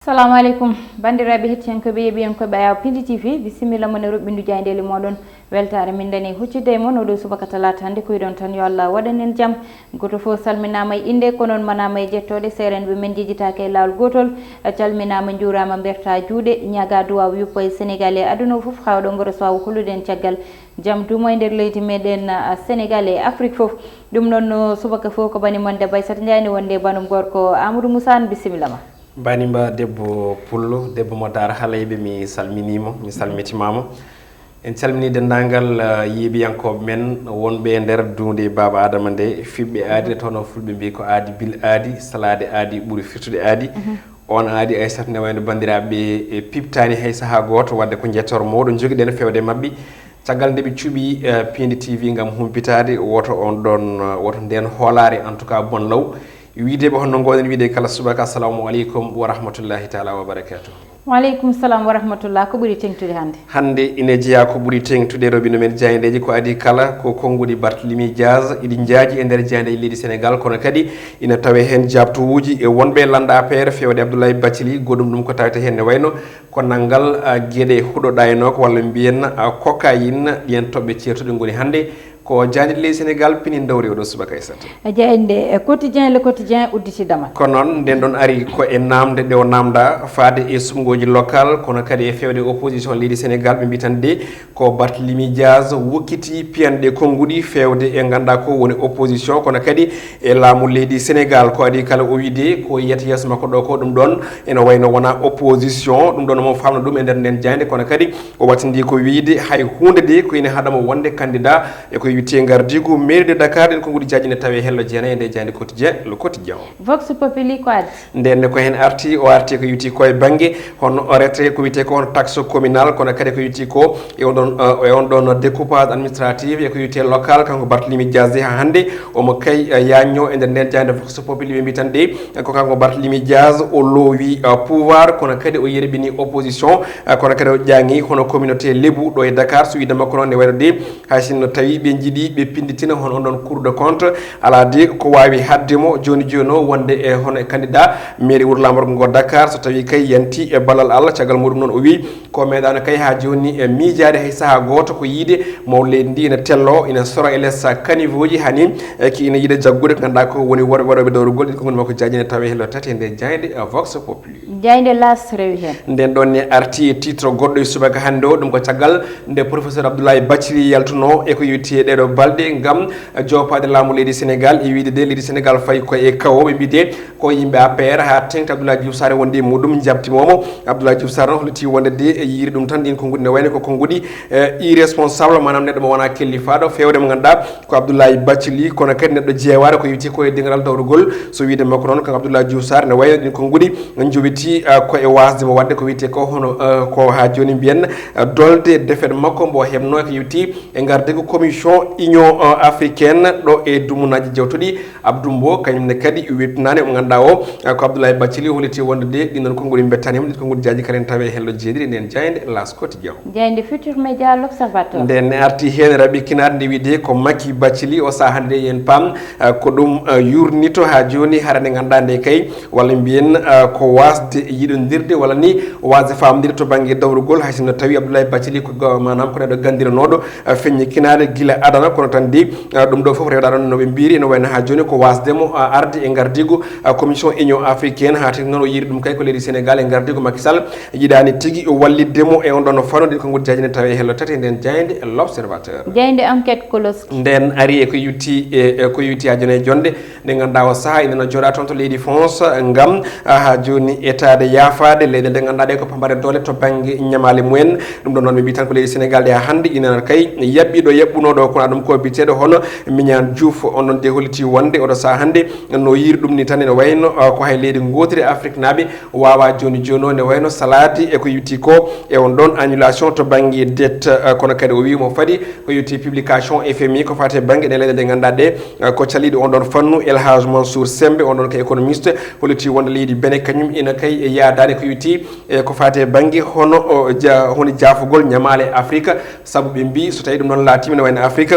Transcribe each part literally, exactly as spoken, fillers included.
Salamu aleykum, banndiraaɓe hettiyankooɓe yeeɓiyankooɓe Ayaw Pindi T V, bisimilla mon e ruɓɓindu jaayndeeli mooɗon. Weltaare min dani huccitde e mon oɗo subaka talaata hannde, ko yiɗon tan yo Allah waɗan en jam. Gooto fof salminaama e innde, ko noon manaama e jettooɗe, seerenɓe men njejjitaaka e laawol gootol. Calminaama, njuuraama, mbertaa juuɗe, ñaagaa duwaaw yuppo e Senegaal e aduna o fof, haa oɗo ngoro so waawa hollude en caggal jam duumo e nder leydi meɗen, ah, Senegaal e Afrik fof. Ɗum noon, no subaka fof ko bani mon debbo Aissata Ndiaye, ne wonde banum gorko Amadou Moussa, bisimilla ma. Banimba debbo Pullo, debbo mo Daara Halayɓe, mi salminiima, mi salmitimaama. En calminii denndaangal, ah, yeeɓiyankooɓe men wonɓe e nder duunde Baaba Adama nde, fiɓɓe aadi, nde tawno Fulɓe mbii ko aadi bil aadi, salaade aadi ɓuri firtude aadi. Mhm. On aadi Aissata ne wayno banndiraaɓe e piɓtaani hay sahaa gooto, wadde ko njettoor mawɗo njogiɗen feewde maɓɓe. Caggal nde ɓe cuɓi, eh, Pindi T V ngam humpitaade woto on ɗon, eh, woto nden hoolaare, en tout cas, bon law. Wiide ɓe honno ngoɗen wiide kala subaka, "Assalamu aleykum wa rahmatullahi taala wa barakatuh." Wa aleykum salam wa rahmatullah. Ko ɓuri teŋtude hannde? Hannde ine jeyaa ko ɓuri teŋtude, rewɓe men jaayndeeji, ko adii kala ko konnguɗi Barthélémy Dias iɗi njaaji e nder jaayndeeji leydi Senegaal, kono kadi ina tawee heen jaabtowuuji e wonɓe lannda A P R feewde Abdoulaye Bathily. Goɗɗum ɗum ko tawetee heen ne wayno ko nanngal, ah, geɗe huɗo ɗaynooka walla mbiyen, ah, cocaïne, ɗiyen toɓɓe ceertuɗe ngoni hannde ko jaaynde leydi Senegaal pini ndawri oɗo subaka Aissata. E jaaynde, e Quotidien, Le Quotidien udditi damal. Ko noon, nden ɗon ari ko e naamnde ɗe o naamnda faade e suɓngooji local, kono kadi e feewde opposition leydi Senegaal, ɓe mbii tan de ko Barthélémy Dias wukkiti piyanɗe konnguɗi feewde e ngannduɗaa ko woni opposition, kono kadi e laamu leydi Senegaal. Ko adii kala o wiide ko yiyata yeeso makko ɗo ko ɗum ɗon ene wayno wona opposition, ɗum ɗon omo faamna ɗum e nder nden jaaynde, kono kadi o wattindi ko wiide hay huunde de ko ine haɗa mo wonde candidat e ko wiite ngardiigu mairie de Dakar. Ɗen konnguɗi jaaji ne tawee hello jeenayi e nde jaaynde Quotidien, Le Quotidien. Vox Populi ko addi? Nden ne ko heen arti, o arti ko wiiti ko e bannge hono o retraite, ko wiite ko hono taxe communal, kono kadi ko wiiti ko e on ɗon, eh, e on ɗon découpage administratif e ko wiite local, kanko Barthélémy Dias de haa hannde omo kay, eh, yañño e nder nden jaaynde Vox Populi. Ɓe mbii tan de, eh, ko kanko Barthélémy Dias o loowi, eh, pouvoir, kono kadi o yerɓini opposition, eh, kono kadi o ƴaŋi hono communauté Lebu ɗo e Dakar. So wiide makko noon ne wayno de, hay sinno tawi ɓe njiɗi ɓe pinnditina hono on ɗon Cour de compte, alaa de ko waawi haɗde mo jooni jooni o wonde e hono e candidat mairie wuro laamorgo ngo Dakar, so tawi kay yanti e ballal Allah. Caggal muɗum noon o wii ko meeɗaano kay haa jooni e miijaade hay sahaa gooto ko yiide mawɗo leydi ndi ina tello, ina sora e les caniveau ji, hani e ki ina yiɗa jaggude ko ngannduɗaa ko woni worɓe waɗooɓe dowrugol. Ɗin ko ngoni makko jaaji ne tawee hello tati e nde jaaynde, eh, Vox Populi. Jaaynde L'As rewi heen. Nden ɗon ne arti e titre goɗɗo e subaka hannde o, ɗum ko caggal nde professeur Abdoulaye Bathily yaltuno e ko yowiti e ɗeɗo balɗe ngam joopaade laamu leydi Senegaal, e wiide de leydi Senegaal fayi ko e kawo. Ɓe mbii de ko yimɓe A P R haa teŋti Abdoulaye Diouf Sarr wonde e muɗum, njaɓtimomo. Abdoulaye Diouf Sarr noon holliti wonde de e yiiri ɗum tan, ɗin konnguɗi ne wayno ko konnguɗi, eh, irresponsable, maanaam neɗɗo mo wona kellifaaɗo, feewde mo ngannduɗaa ko Abdoulaye Bathily, kono kadi neɗɗo jeewaɗo ko yowiti ko e dengal dawrugol. So wiide makko noon, kanko Abdoulaye Diouf Sarr, ne wayno ɗin konnguɗi jowiti, ah, ko e waasde mo waɗde ko wiyetee ko hono, ah, ko haa jooni mbiyen, ah, dolde défaite makko mbo heɓno ko yowiti e ngardiigu commission Union, ah, africaine ɗo e dumunaaji jawtuɗi. Abdou Mbow, kañum ne kadi weɓtinaani, mo ngannduɗaa o, ah, ko Abdoulaye Bathily, holliti wonde de ɗin noon konnguɗi mbettani mo, ɗin konnguɗi jaaji kala en tawi e hello jeeɗiɗi nden jaaynde L'As Quotidien. Jaaynde Futur Média, L'Observateur. Nden ne arti heen raɓɓikinaade nde wiide ko Macky Bathily o sahaa hannde, yen paam, ah, ko ɗum, ah, yurnito haa jooni, hara nde ngannduɗaa nde kay, walla mbiyen, ah, ko waasde yiɗondirde walla ni waasde faamndirde to bannge dawrugol, hay sinno tawi Abdoulaye Bathily ko ga-, maanaam ko neɗɗo ganndiranooɗo, ah, feññikinaade gila adana, kono tan de, ah, ɗum ɗo fof rewɗaa ɗon no ɓe mbiiri, ene wayno haa jooni ko waasde mo, ah, arde e ngardiigu, ah, commission Union africaine, haa tigi noon o yiiri ɗum kay ko leydi Senegaal e ngardiigu Macky Sall. Yiɗaani tigi wallitde mo e on ɗon fannu. Ɗin konnguɗi jaaji ne tawi e hello tati e nden jaaynde e L'Observateur. Jaaynde Enquête Koloski. Nden ari e ko yowiti e, e ko yowiti haa jooni e jonde nde ngannduɗaa o sahaa ina no jooɗaa toon to leydi France ngam, ah, haa jooni etaade yaafaade leyɗe ɗe ngannduɗaa ɗe ko pamare doole to bannge ñamaale mumen. Ɗum ɗon noon ɓe mbii tan ko leydi Senegaal ɗe haa hannde ina kay yaɓɓi ɗo yaɓɓunoo ɗo, kono ɗum ko biyeteeɗo hono Mignane Diouf. On ɗon de holliti wonde oɗo sahaa hannde no yiiri ɗum ni tan ene wayno, ah, ko hay leydi ngootiri Afriknaaɓe waawaa jooni jooni o, ne wayno salaade e ko yowiti ko e on ɗon annulation to bannge dette, eh, kono kadi o wii mo fadi ko yowiti publication F M I ko faati e bannge ɗe leyɗe ɗe ngannduɗaa ɗe, eh, ko caliiɗo on ɗon fannu. El Hadj Mansour Sembe, on ɗon ko économiste, holliti wonde leydi Benin kañum ina kay yaadaani ko yowiti e ko faati e bannge hono, o, ja-, hono jaafugol ñamaale Afrique. Sabu ɓe mbii so tawii ɗum noon laatiima ne wayno Afrik,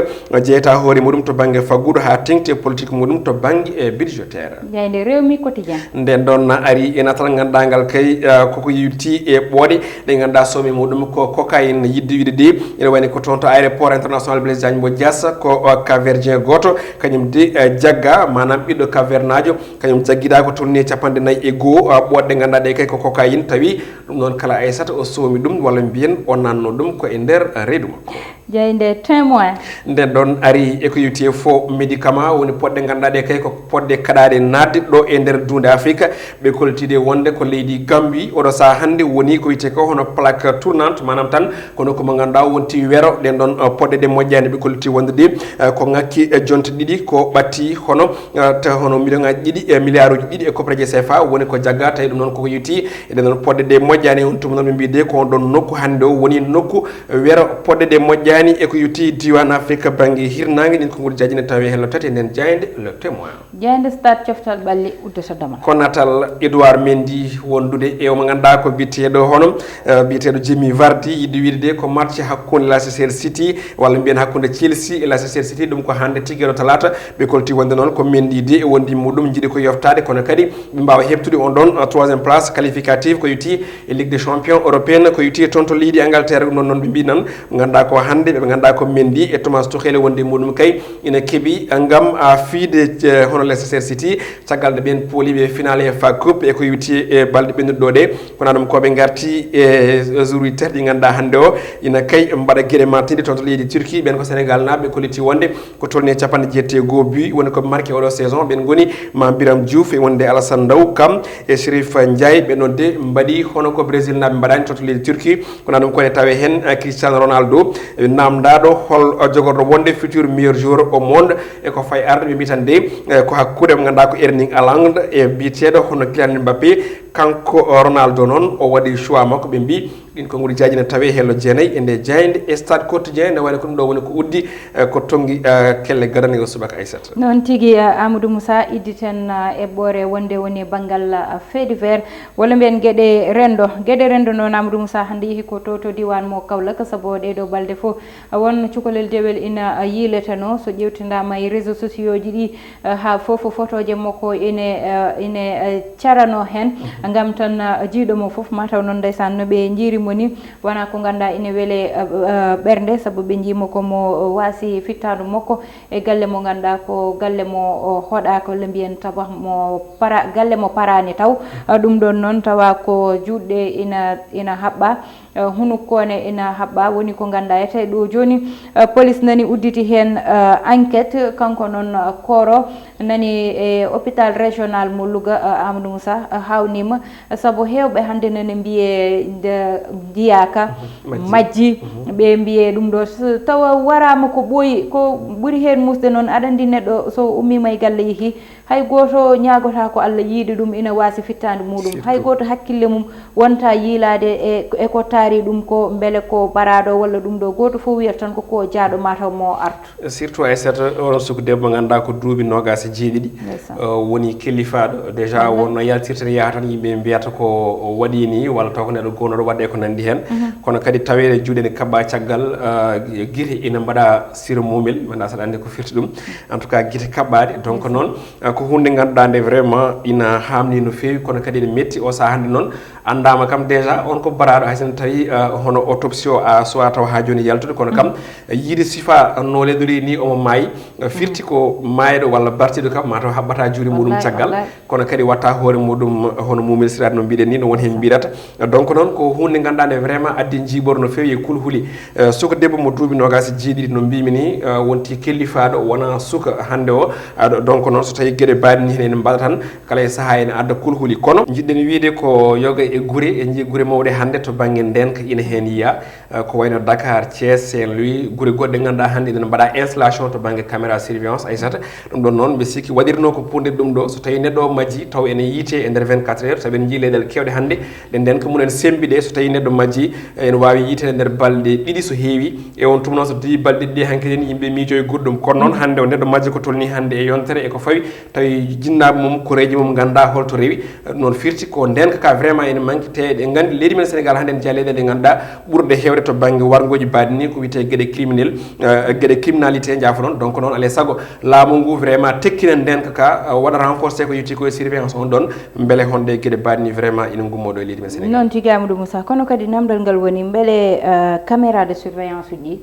jeyta hoore muɗum to bannge faggudu haa teŋti e politique muɗum to bannge e budgétaire. Jaaynde Rewmi Quotidien. Nden ɗon na ari e natal nganndangal kay, eh, koko yilti e ɓooɗe ɗe ngannduɗaa somme muɗum ko cocaïne yidde wiide de. Ene wayni ko toon to aéroport international Blaise Diagne mo Diass ko, eh, Cap-Verdien gooto, kañum de, eh, jagga, maanaam ɓiɗɗo Cap-Verdnaajo, kañum jaggiɗaa ko tolni e capanɗe nayi e goo, eh, ɓooɗe ɗe ngannduɗaa ɗe kay ko cocaïne, tawi ɗum noon kala Aysata o soomi ɗum walla mbiyen o nanno ɗum ko e nder, eh, reedu makko. Jaaynde Témoin. Nden ɗon ari e ko yewti e faux médicament, woni poɗɗe ngannduɗaa ɗe kay ko poɗɗe kaɗaaɗe naatde ɗo e nder duunde Afrique. Ɓe koltide wonde ko leydi Gambie oɗo sahaa hannde woni ko wiyetee ko hono plaque tournante, maanaam tan ko nokku mo ngannduɗaa wonti wero. Ɗen ɗon, eh, poɗɗe ɗe moƴƴaani. Ɓe kolti wonde de, eh, ko ŋakki, eh, jonte ɗiɗi ko ɓatti hono, eh, ta hono million ŋaaji ɗiɗi, eh, milliard uji ɗiɗi e koppareeje C F A woni ko jagga, tawi ɗum noon koko yewti e ɗen ɗon poɗɗe ɗe moƴƴaani. On tuma noon ɓe mbiyi de ko on ɗon nokku hannde o woni nokku wero poɗɗe ɗe moƴƴaani e ko yewti diiwaan Afrique bannge hirnaange. Ɗin ko nguuri jaaji ne tawi hello tati e nden jaaynde Le Témoin. Jaaynde Stade coftal ɓalli uddata damal. Ko natal Edouard Mendy wondude e omo ngannduɗaa ko biyeteeɗo hono, eh, biyeteeɗo Jamie Vardy, yiɗde wiide de ko match hakkunde Leicester City walla mbiyen hakkunde Chelsea e Leicester City, ɗum ko hannde tigi e talaata. Ɓe kolti wonde noon ko Mendy de e wondi muɗum njiɗi ko yoftaade, kono kadi ɓe mbaawa heɓtude on ɗon, eh, troisième place qualificative ko yewti e Ligue des Champions européenne, ko yewti e toon to leydi Angleterre. Ɗum noon, noon ɓe mbii nan, ngannduɗaa ko hannde ɓe ngannduɗaa ko Mendy e Thomas Tuchel e wondi muɗum kay ina keɓi ngam, ah, fiyde, eh, hono Leicester City, caggal nde ɓeen pooli ɓe finale F A Cup e ko yewti e balɗe ɓennuɗe ɗo ɗe. Kono ɗum ko ɓe ngarti e jour huit heures ɗi ngannduɗaa hannde o ina kay mbaɗa geɗe matinɗe toon to leydi Turquie. Ɓeen ko Sénégal naaɓe, ɓe kolliti wonde ko tolni e capanɗe jeetati e goo but woni ko marqué oɗo saison. Ɓeen ngoni Mame Biram Diouf e wonde Alassane Ndaw, kam e Chérif Ndiaye. Ɓe noon de mbaɗi hono ko Brésil naaɓe mbaɗani toon to leydi Turquie. Kono ɗum ko ene tawee heen, eh, Cristiano Ronaldo, eh, namdaaɗo hol, eh, jogorɗo wonde futur meilleur joueur au monde. E ko fayi arde ɓe mbii tan de, eh, ko hakkunde mo ngannduɗaa ko Erling Haaland e biyeteeɗo hono Kylian Mbappé. Kanko, eh, Ronaldo noon o waɗi choix makko, ɓe mbii. Ɗin ko nguuri jaaji ne tawee hello jeenayi e nde jaaynde e Stade Quotidien. Nde wayno ko ɗum ɗo woni ko uddi, eh, ko tonngi, eh, kelle gadane o subaka Aysata. Noon tigi, eh, Amadou Moussa, idditen, eh, eɓɓoore wonde woni banngal, eh, fait divers. Walla mbiyen geɗe renndo. Geɗe renndo noon, Amadou Moussa hannde yehi ko to, to diiwaan mo Kaolack, sabu ɗee ɗoo balɗe fof, a, won cukalel dewel ina, a, yiiletenoo. So ƴeewtindaama e réseaux sociaux ji ɗi, a, haa fof fotooje makko ine, a, ine, a, caranoo heen. Ngam tan, a, jiyɗo mo fof, mataw noon ndeysaan no ɓe njiiri mo ni, wonaa ko ngannduɗaa ine wele, a, a, ɓernde, sabu ɓe njii mo ko mo waasi fittaandu makko e galle mo ngannduɗaa ko galle mo, o, hoɗaaka, walla mbiyen tabax mo para-, galle mo paraani taw. A, ɗum ɗoon noon tawa ko juuɗe ina, ina haɓɓa, a, hunuko ne ina haɓɓa, woni ko ngannduɗaa e tawi ɗo jooni, a, police nani udditi heen, a, enquête. Kanko noon, a, kooro nani e hôpital régional mo Louga, a, Amadou Moussa, a, haawniima. Sabu heewɓe hannde nana mbiyee nde njiyaaka, mhm, majji, majji. Mhm. Ɓe mbiyee ɗum ɗo, so tawa waraama ko ɓooyi, ko ɓuri heen muusde noon, aɗa anndi neɗɗo so ummiima e galle yehi, hay gooto ñaagotaako Allah yiide ɗum ina waasi fittaandu muɗum. Surtout. Hay gooto hakkille mum wonta yiilaade e, e ko taari ɗum ko mbele ko baraaɗo walla ɗum ɗo. Gooto fof wiyata tan ko ko jaaɗo mataw mo artu. Surtout Aysata, oɗon suka debbo ngannduɗaa ko duuɓi noogaas e jeeɗiɗi. Ndeysaan. Eh, woni kellifaaɗo. Déjà, mhm, wonno yaltirta yaha tan, yimɓe mbiyata ko o waɗi ni, walla taw ko neɗɗo goonoɗo waɗde ko nanndi heen. Mhm. Kono kadi taweede juuɗe ne kaɓɓa caggal, eh, gite ina mbaɗa sira mumel, mi anndaa saɗa anndi ko firti ɗum. En tout cas, gite kaɓɓaaɗe. Donc, ndeysaan, noon, eh, ko huunde ngannduɗaa nde vraiment ina haamni no feewi, kono kadi ene metti o sahaa hannde noon. Anndaama kam déjà on ko baraaɗo, hay so tawi, eh, hono autopsie o a suwaa taw haa jooni yaltude, kono kam, mhm, yiide sifaa no leeɗori ni omo maayi, eh, firti ko maayɗo walla bartiiɗo kam, mataw haɓɓata juuɗe muɗum. Wallaay, caggal, wallaay. Kono kadi watta hoore muɗum hono mumel siraade no mbiɗen ni, no won heen mbirata. Donc noon ko huunde ngannduɗaa nde vraiment addi njiiɓor no feewi e kulhuli. Eh, suka debbo mo duuɓi noogaas e jeeɗiɗi no mbimi ni, eh, wonti kellifaaɗo, wona suka hannde o. Ah, do-, donc noon so tawi geɗe baaɗe ni heen ene mbaɗa tan, kala e sahaa ene adda kulhuli. Kono njiɗɗen wiide ko yoga e gure, en njii gure mawɗe hannde to bannge ndeenka ina heen yiya, eh, ko wayno Dakar, Thiès, Saint-Louis, gure goɗɗe ngannduɗaa hannde ene mbaɗa installation to bannge caméra surveillance, Aysata. Ɗum ɗon noon, Sikki waɗirno ko puunde ɗum ɗo, so tawi neɗɗo o majji taw ene yiite e nder vingt-quatre heures, sabu en njii leyɗeele keewɗe hannde ɗe nden ko mumen sembiɗe, so tawi neɗɗo majji ene waawi yiite e nder balɗe ɗiɗi so heewi. E on tuma noon so tawi balɗe ɗiɗi hanki ɗen yimɓe miijo e goɗɗum, kono noon hannde o neɗɗo majji ko tolni hannde e yontere e ko fawi tawi jinnaaɓe mum koreeji mum ngannda holto rewi. Noon firti ko nden ka vraiment ene manki te eɗen nganndi leydi men Sénégal hannde ene jeya leyɗeele ɗe ngannduɗaa ɓurɗe heewde to bannge warngooji baɗɗi ni ko wiyetee geɗe criminel, eh, geɗe criminalité, njaafo noon. Donc noon alay sago laamu ngu vraiment tekkina nden ka, eh, waɗa renforcé ko yetti ko e surveillance on ɗon, mbele honde geɗe baɗɗi ni vraiment ina ngummo ɗo e leydi men Sénégal. Noon tigi, Amadou Moussa, kono kadi namdal ngal woni mbele, eh, caméra de surveillance uji ɗi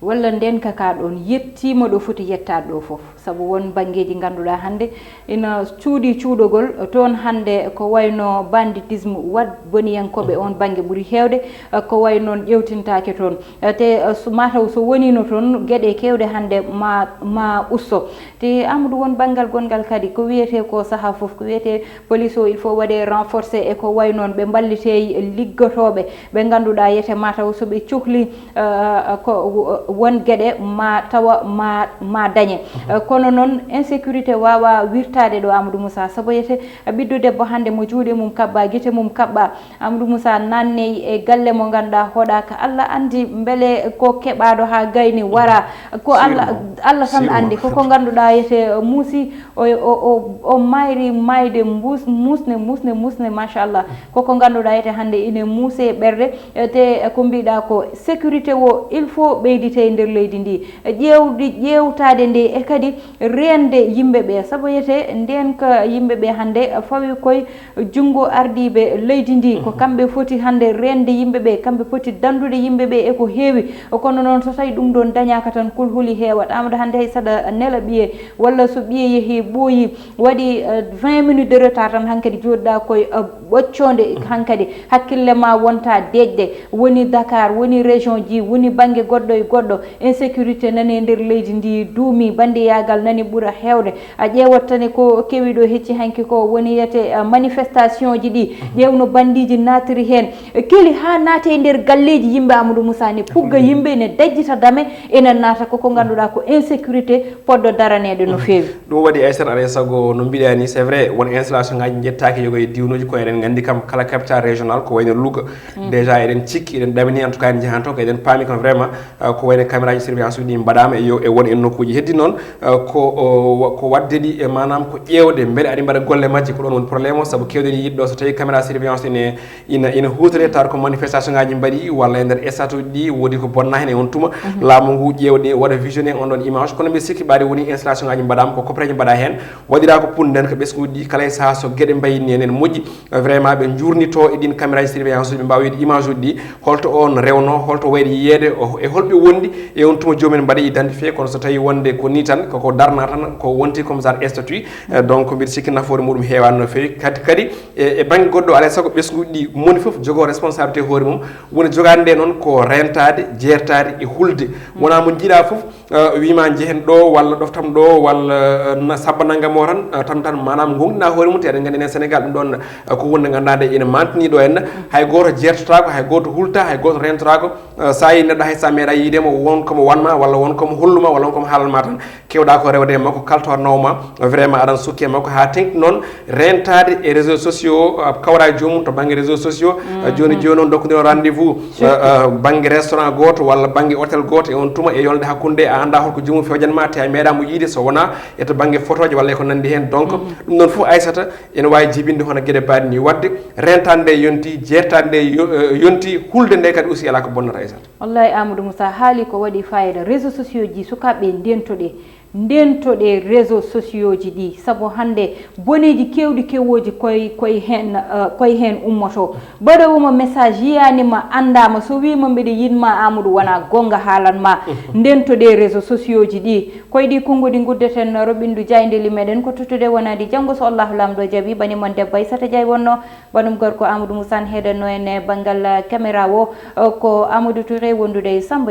walla nden ka ka ɗon yettiima ɗo foti yettaade ɗo fof, sabu won banngeeji ngannduɗaa hannde ina cuuɗi cuuɗogol toon hannde ko wayno banditisme, waɗ boniyankooɓe on bannge ɓuri heewde, eh, ko way noon ƴeewtintaake toon. Eh, te, eh, so, mataw so woniino toon geɗe keewɗe hannde ma, ma usto. Te Amadou, won banngal gonngal kadi ko wiyetee ko sahaa fof ko wiyetee police o il faut waɗe renforcé e ko way noon ɓe mballitee liggotooɓe ɓe ngannduɗaa yete mataw so ɓe cohli, eh, ko won geɗe ma tawa ma, ma dañe. Eh, kono noon insécurité waawa wirtaade ɗo Amadou Moussa, sabu yete ɓiɗɗo debbo hannde mo juuɗe mum kaɓɓa, gite mum kaɓɓa, Amadou Moussa naanney e galle mo ngannduɗaa hoɗaaka. Allah anndi mbele ko keɓaaɗo haa gayni wara. Ko Allah, Allah tan anndi. Ko ko ngannduɗaa yete muusi, o, o, o, o mayri mayde mbuus-, muusne, muusne, muusne, machallah. Ko ko ngannduɗaa yete hannde ine muuse ɓerɗe, e te ko mbiɗa ko sécurité o, il faut ɓeydite e nder leydi ndi. Ƴeewdi, ƴeewtaade nde e kadi reende yimɓe ɓe. Sabu yete nden ka yimɓe ɓe hannde fawi koye junngo ardiiɓe leydi ndi. Ko kamɓe foti hannde reende yimɓe ɓe, kamɓe poti danndude yimɓe ɓe e ko heewi. Kono noon so tawi ɗum ɗon dañaaka tan kulhuli heewat. Amadou hannde hay saɗa nela ɓiye, walla so ɓiye yehi ɓooyi, waɗi, eh, vingt minutes de retard tan hankadi jooɗɗa koye, eh, ɓoccoonde hankadi. Hakkille ma wonta deeƴde, woni Dakar, woni région ji, woni bannge goɗɗo e goɗɗo. Insécurité nani e nder leydi ndi duumi, banndiyagal nani ɓura heewde. A ƴeewat tani ko kewi ɗo hecci hanki ko woni yete, eh, manifestation ji ɗi. Ƴeewno bandiiji naatiri heen. Keli haa naata e nder galleeji yimɓe Amadou Moussa ne pugga yimɓe, ne dajjita dame, ene naata ko ko ngannduɗaa ko insécurité poɗɗo daraneede no feewi. Ɗum waɗi Aissata alay sago no mbiɗa ni, c'est vrai won installation ngaji jettaaki yogo e diwnuji ko eɗen nganndi kam kala capital régional ko wayno Louga. Déjà eɗen cikki, eɗen ɗamini en tout cas en njahan toon ko eɗen paami kam vraiment, euh, ko wayno caméra ji surveillance uji ɗi mbaɗaama e yo, e won e nokkuuji heddi noon, euh, ko, o, wa-, ko waɗde ɗi e maanaam ko ƴeewde mbele aɗi mbaɗa golle majji ko ɗoon woni problème o sabu keewɗen yiɗɗo so tawi caméra surveillance ene ina, ina huutore tawa ko manifestation ngaji mbaɗi walla e nder statut ɗi woodi ko bonna heen e on tuma laamu ngu ƴeewde waɗa visionné on ɗon image kono mbiɗa sikki mbaɗi woni installation ngaji mbaɗaama ko copreje mbaɗa heen waɗira ko pun nden ko ɓesnguuji ɗi kala e saha so geɗe mbayi ni enen moƴƴi vraiment ɓe jurnito e ɗin caméra ji surveillance ɓe mbawa wiide image uji ɗi holto on rewno holto wayri yiyeede e holɓe wondi e on tuma joomum en mbaɗa identifié kono so tawi wonde ko ni tan koko darna tan ko wonti comme genre statut. Eh, donc mbiɗa sikki nafoore muɗum heewani no feewi kadi kadi e, e bannge goɗɗo alay sago ɓesnguuji ɗi moni fof jogoo responsabilité hoore mum woni jogaade nde noon ko rentaade jeertaade e hulde wona mo jiiɗa fof, eh, wima jehen ɗo walla ɗoftam ɗo walla, eh, na sabba nanngam o tan, eh, tan tan maanaam gonɗina hoore mum te eɗen nganndi enen Sénégal ɗum ɗon, eh, ko hunde ngannduɗaa nde ina mantini ɗo henna hay gooto jeertotako hay gooto hulta hay gooto rentotako. Eh, sa yi neɗɗo hay sa meeɗa yiidemo won komo wanma walla won komo holluma walla won komo haalanma tan kewɗa ko rewde e makko kaltornowma vraiment aɗan sukki e makko ha tengti noon rentade e réseau sociaux, ah, kawra e joomum to banggue réseau sociaux. Ah, joni joni on dokkodiro rendez-vous, ah, ah, banggue restaurant goto walla banggue hôtel goto e on tuma e yolde hakkude a anda holko joomum fewjanma te a meeɗamo yiide so wona e to banggue photoje walla e ko nandi hen donc ɗum ɗon foof Aissata ene wawi jibinde hono gueɗe baɗe ni wadde rentade nde yonti jertade nde yo- eh, yonti hulde nde kadi aussi ala ko bonnata Aissata. Wallahi Amadou Moussa haali ko waɗi fayida réseau sociaux ji sukaɓe ndentoɗe ndentoɗe réseau sociaux ji ɗi sabu hande boneji kewɗi kewoji koye koye hen eh, koye hen ummoto baɗowoma message yiyanima andama so wima mbiɗa yinma Amadou wona gonga haalanma ndentoɗe réseau sociaux ji ɗi koye ɗi konnguɗi guddeten roɓindu jayndeli meɗen ko tottude wonadi janggo so Allahu lamɗo jaaɓi bani mon debbo Aissata Diaye wonno banum gorko Amadou Moussa heɗenno en e banngal caméra o ko Amadou Touré wondude e Samba